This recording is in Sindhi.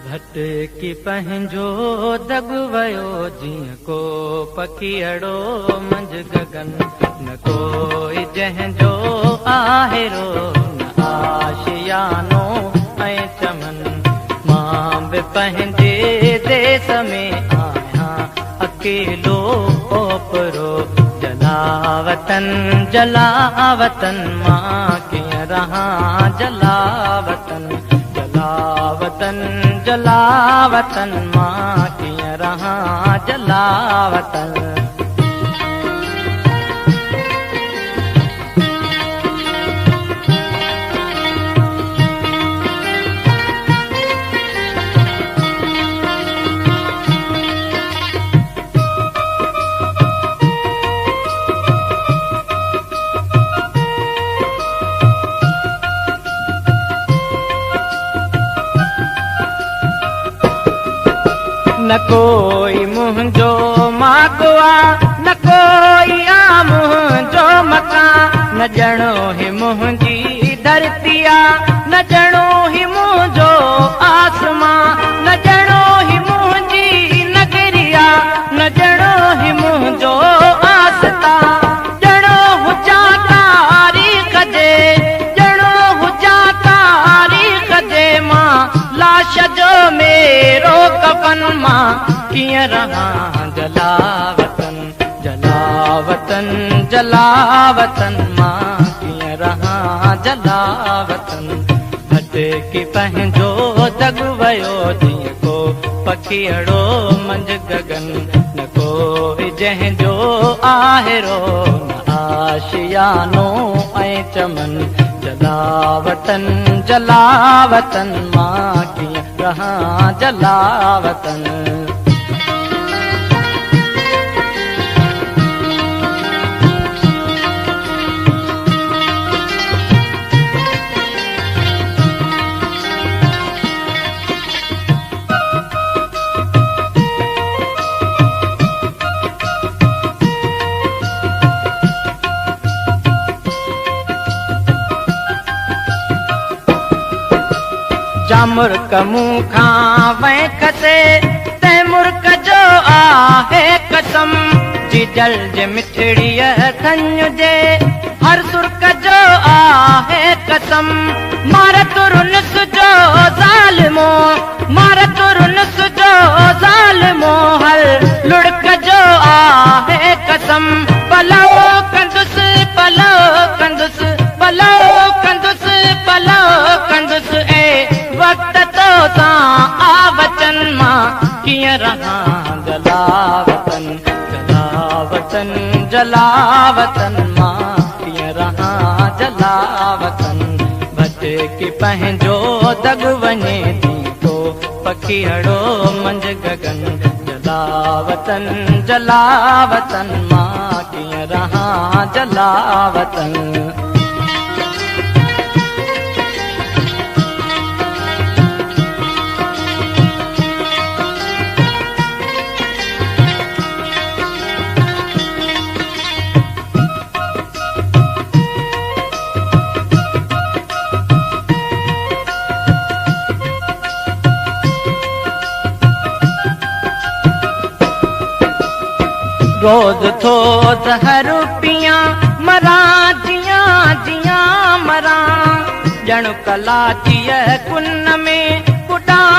ڀٽڪي پنهنجو دڳ ويو جيئن ڪو پکيئڙو منجهه گگن، نه ڪوئي جنهن جو آهرو، نه آشيانو ۽ چمن. مان به پنهنجي ديس ۾ آهيان اڪيلو اوپرو، جلاوطن جلاوطن مان ڪيئن رهان جلاوطن، جلاوطن جلاوطن مان ڪيئن رهان جلاوطن. نه ڪوئي منهنجو ماڳ آ، نه ڪوئي آ منهنجو مڪان، نه ڄڻو هي منهنجي ڌرتي آ، نه ڄڻو هي منهنجو آسمان، نه ڄڻو هي منهنجي نگري آ، نه ڄڻو هي منهنجو آستا. ڄڻو هجان تاريخ جي، ڄڻو هجان تاريخ جي مان لاش جو ميرو ڪفن، مان ڪيئن رهان جلاوطن، جلاوطن جلاوطن مان ڪيئن رهان جلاوطن. ڀٽڪي پنهنجو دڳ ويو جيئن ڪو پکيئڙو منجهه گگن، نه ڪوئي جنهن جو آهرو، نه آشيانو ۽ چمن. جلاوطن جلاوطن مان ڪيئن رهان جلاوطن. جا مرڪ مون کان وئين کسي، تنهن مرڪ جو آهي قسم، جيجل جي مٺڙيء ٿڃ جي هر سرڪ جو آهي قسم. مار ترنس جو ظالمو، مار ترنس جو ظالمو، هر لڙڪ جو آهي قسم. پلو ڪندس، پلو ڪندس، پلو ڪندس، پلو ڪندس، اي وقت تو سان آ وچن، مان ڪيئن رهان جلاوطن، جلاوطن جلاوطن مان ڪيئن رهان جلاوطن. ڀٽڪي پنهنجو دڳ وڃي جيئن ڪو پکيئڙو منجهه گگن، جلاوطن جلاوطن مان ڪيئن رهان جلاوطن. روز ٿو زهر پيان، مران جيان جيان مران، ڄڻ ڪلاچيء ڪن ۾ ڪڏان